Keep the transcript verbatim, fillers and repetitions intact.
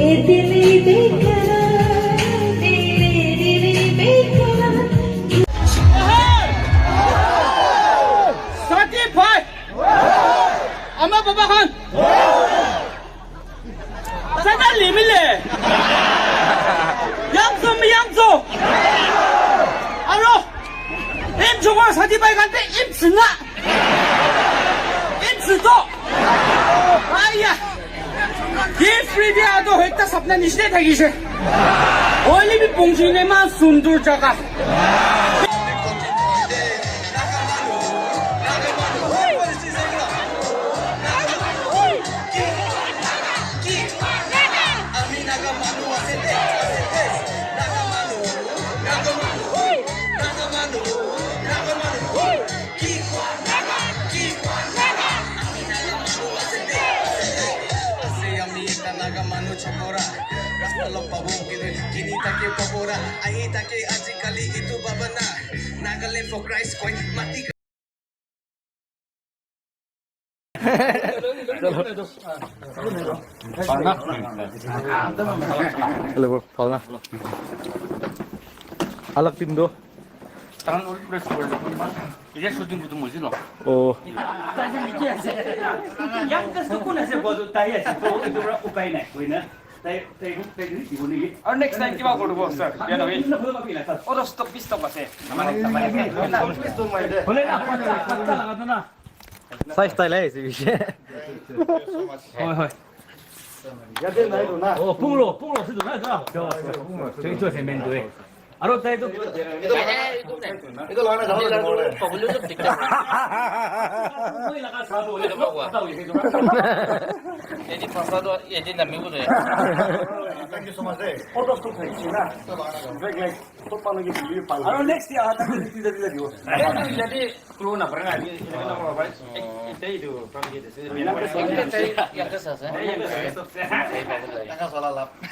Sati bhai! Ama baba khan! Sata limile! Yamso mi yamso! Aro! Im jongor sati bhai khan te im sina! Im sito! Aya! Ki free dia to hoita sapna nishne thakise. Hoile bi Pongji ne ma sundur jaga. Ase ami ekta Naga manu chokora, rasta log pabo kene, kini take pakora, ahi take ajikali etu bhabana, Nagaland for Christ koi mati. Hello, bro. Pauna. Alag team do. Tahan ul press kori lo. Ije shooting kutu mujhi lo. Oh. Yang kas tu kun ase bodo tai ase. To itu pura upai nai. Koi na. Tai tai tai ni ibu ni. Aru next time kiba koribo, sir? Bia nahi. Aru stock bi stock ase. Hole na. Sai style ase bishi. Hoi hoi. Oh, pungro, pungro situ na, na. Itu ase main tu eh. Aro tai tu. Itu laga na, jabo na. Pablo tu dikta. Koi laga sa tu, itu mau tahu itu. Jadi pasal tu, jadi nami tu. Thank you so much eh. Photos tu thank you na. Aro next year, ah, tak ada tidak tidak juga. Jadi kru na pernah ni, ini kan apa, Bhai? Eh, itu itu, kami gitu. Yang kesal, eh? Yang kesal. Tengah salah lap.